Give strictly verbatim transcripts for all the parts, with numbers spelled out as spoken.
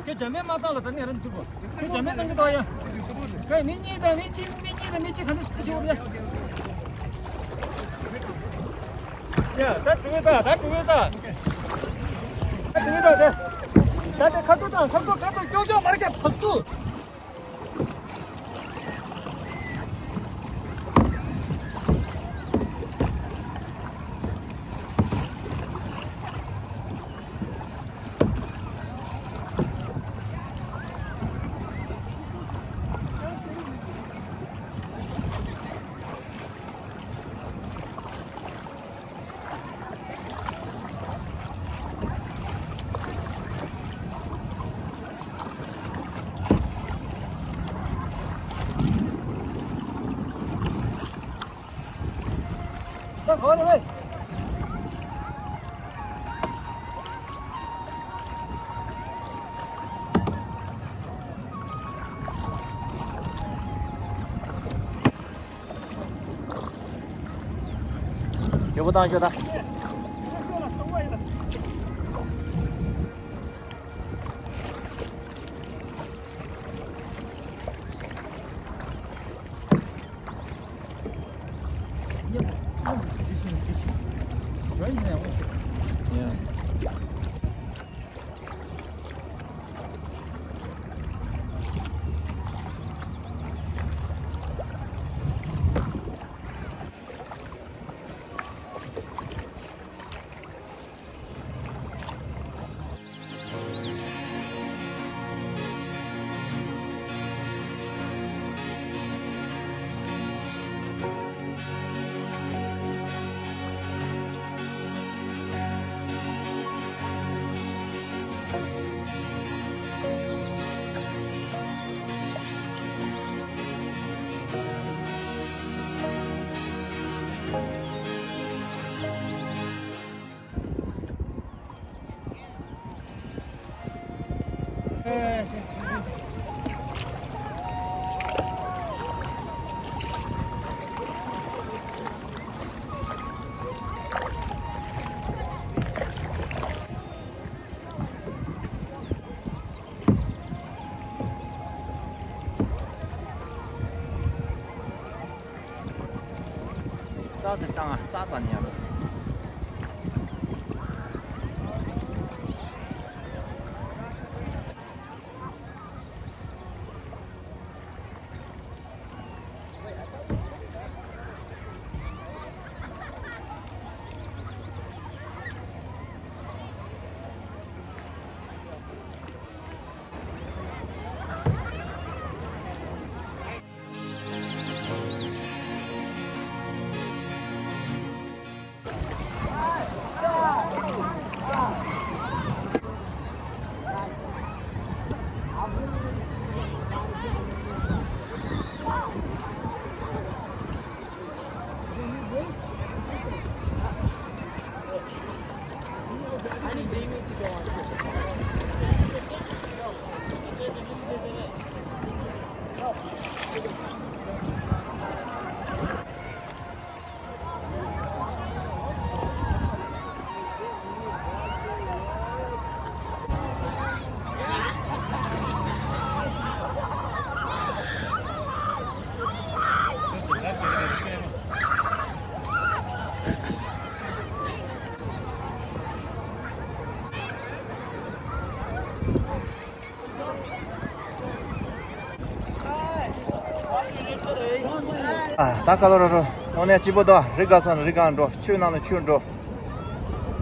ཁྱོད་འཇམ་པའི་མ་བཏང་ལ་ད་ནི་རང་འདུག་གོ། ཁྱོད་འཇམ་པའི་བཏང་གི་འདུག་ཡ། ཁོས་མི་གཉིས་དང་མི་གཅིག་མི་གཉིས་དང་མི་གཅིག་ག་འདུག་སུ་ཆེ་བ་ཡ། ཡ་ད་འགྲོ་གི་ད་ད་འགྲོ་གི་ད། ད་འགྲོ་གི་ད་ད། ད་ད་ཁ་ཐུག་དང་ཁ་ཐུག་ཁ་ཐུག་ཅོག་ཅོག་མར་རྒྱབ་ཕབ་ཐུག་ཡག་པོ་བཏང་ཤོག་ད། རྩྭ་ཟེར་བཏང་ང་རྩྭ་རྩྭ་ནི་ཡང་། ཨ། ད་ཁ་ལོ་རོ་རོ། དངོས་གནས་སྐྱིད་པོ་འདུག་རི་དགའ་ས་ནས་རི་སྒང་འགྲོ། ཆུ་ནང་ནས་ཆུ་འགྲོ།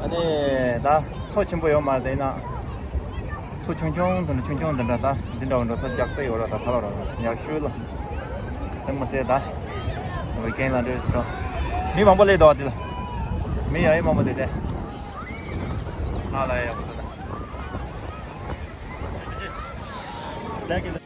ཨ་ནི་ད་མཚོ་ཆེན་པོ་ཡོད་མ་རེད། དེ་ན་མཚོ་ཆུང་ཆུང་དེ་འདྲ་ཆུང་ཆུང་དེ་འདྲ། ད་འདི་འདྲ་བ་འགྲོ་ས་རྒྱགས་སེ་ཡོད་ར། ད་ཁ་ལོ་རོ་རོ་ཡག་ཤོས་ལ་རྩེད་མོ་རྩེ། ད་ཝི་ཀེན་ལ་འགྲོ་ཞིག་འགྲོ། མི་མང་པོ་སླེབས་འདུག་དེ་ལ་མི་ཡ་ཡི་མང་པོ་དེ་དེ། ཨ་ལ་ཡ་ཡག་པོ་འདུག་ད།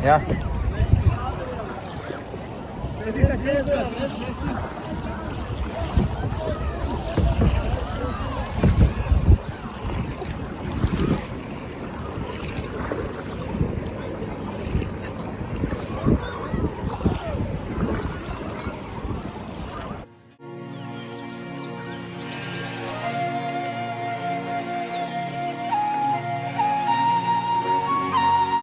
ཡ།